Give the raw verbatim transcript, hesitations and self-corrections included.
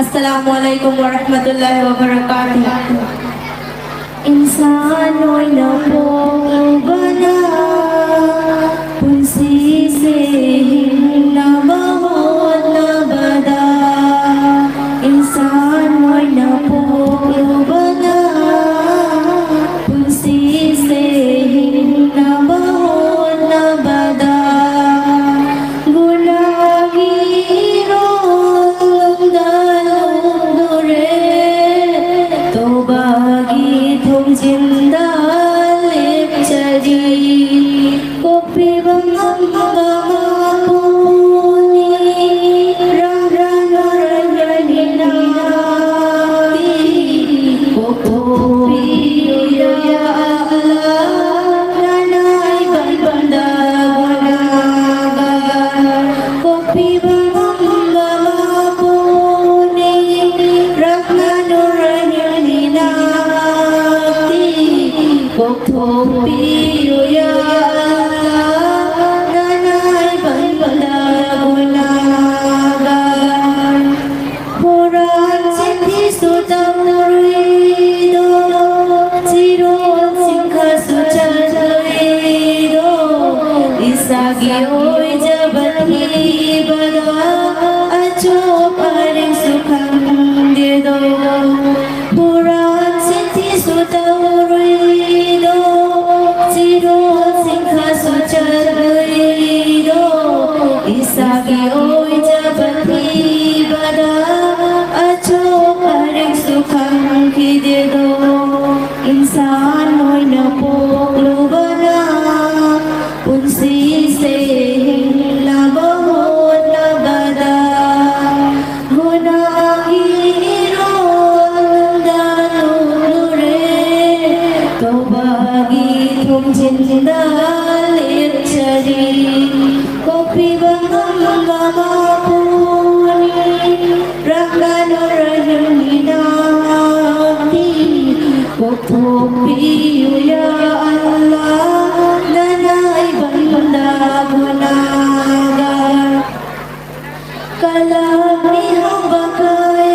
ꯑꯁꯂꯥꯃꯨ ꯑꯂꯥꯏꯀꯨꯝ ꯋꯔꯍꯃꯇꯨꯜꯂꯥꯍꯤ ꯋꯕꯔꯀꯥꯇꯨꯍꯨ꯫ ꯏꯟꯁꯥꯟ ꯑꯣꯏꯅ ꯄꯣꯛꯂꯨꯕꯅ ꯄꯨꯟꯁꯤꯁꯦ ꯍꯤꯡꯅꯕ ꯍꯣꯠꯅꯕꯗ, ꯏꯟꯁꯥꯟ ꯑꯣꯏꯅ ꯄꯣꯛꯂꯨꯕꯅ ꯄꯨꯟꯁꯤꯁꯦ ꯍꯤꯡꯅꯕ ꯍꯣꯠꯅꯕꯗ, ꯒꯨꯅꯥꯒꯤ ꯏꯔꯣꯜꯗ ꯂꯨꯞꯂꯨꯔꯦ, ꯇꯧꯕꯥꯒꯤ ꯊꯣꯡꯖꯤꯟꯗ ꯂꯦꯞꯆꯔꯤ꯫ ꯀꯣꯛꯄꯤꯕ ꯉꯝꯕ ꯃꯄꯨꯅꯤ, ꯔꯪꯒꯅ ꯔꯪꯒꯅꯤꯅꯥꯛꯇꯤ ꯀꯣꯛꯊꯣꯛꯄꯤꯌꯨ ꯌꯥ ꯑꯜꯂꯥꯍ, ꯅꯅꯥꯏ ꯕꯟꯗꯥ ꯒꯨꯅꯥꯒꯥꯔ꯫ ꯀꯣꯛꯄꯤꯕ ꯉꯝꯕ ꯃꯄꯨꯅꯤ, ꯔꯪꯒꯅ ꯔꯪꯒꯅꯤꯅꯥꯛꯇꯤ ꯀꯣꯛꯊꯣꯛꯄꯤꯌꯨ ꯌꯥ ꯑꯜꯂꯥꯍ, ꯅꯅꯥꯏ ꯕꯟꯗꯥ ꯒꯨꯅꯥꯒꯥꯔ꯫ ꯍꯨꯔꯥꯟ ꯆꯤꯟꯊꯤꯁꯨ ꯇꯧꯔꯨꯏꯗꯣ, ꯆꯤꯔꯣꯟ ꯆꯤꯡꯈꯥꯁꯨ ꯆꯠꯂꯨꯏꯗꯣ, ꯏꯁꯥꯒꯤ ꯑꯣꯏꯖꯕ ꯊꯤꯕꯗ ꯑꯆꯧ ꯑꯔꯤꯡꯁꯨ ꯈꯪꯗꯦꯗꯣ꯫ ꯍꯨꯔꯥꯟ ꯆꯤꯟꯊꯤꯁꯨ ꯇꯧꯔꯨꯏꯗꯣ, ꯆꯤꯔꯣꯟ ꯆꯤꯡꯈꯥꯁꯨ ꯆꯠꯂꯨꯏꯗꯣ, ꯏꯁꯥꯒꯤ ꯑꯣꯏꯖꯕ ꯊꯤꯕꯗ ꯑꯆꯧ ꯑꯔꯤꯡꯁꯨ ꯈꯪꯈꯤꯗꯦꯗꯣ꯫ ꯏꯟꯁꯥꯟ ꯑꯣꯏꯅ ꯄꯣꯛꯂꯨꯕꯅ ꯄꯨꯟꯁꯤꯁꯦ ꯍꯤꯡꯅꯕ ꯍꯣꯠꯅꯕꯗ, ꯒꯨꯅꯥꯒꯤ ꯏꯔꯣꯜꯗ ꯂꯨꯞꯂꯨꯔꯦ, ꯇꯧꯕꯥꯒꯤ ꯊꯣꯡꯖꯤꯟꯗ ꯂꯦꯞꯆꯔꯤ꯫ ꯀꯣꯛꯄꯤꯕ ꯉꯝꯕ ꯃꯄꯨꯅꯤ, ꯔꯪꯒꯅ ꯔꯪꯒꯅꯤꯅꯥꯛꯇꯤ ꯀꯣꯛꯊꯣꯛꯄꯤꯌꯨ ꯌꯥ ꯑꯜꯂꯥꯍ, ꯅꯅꯥꯏ ꯕꯟꯗꯥ ꯒꯨꯅꯥꯒꯥꯔ꯫ ꯀꯂꯥꯞ ꯃꯤꯍꯧꯕ ꯀꯌꯥ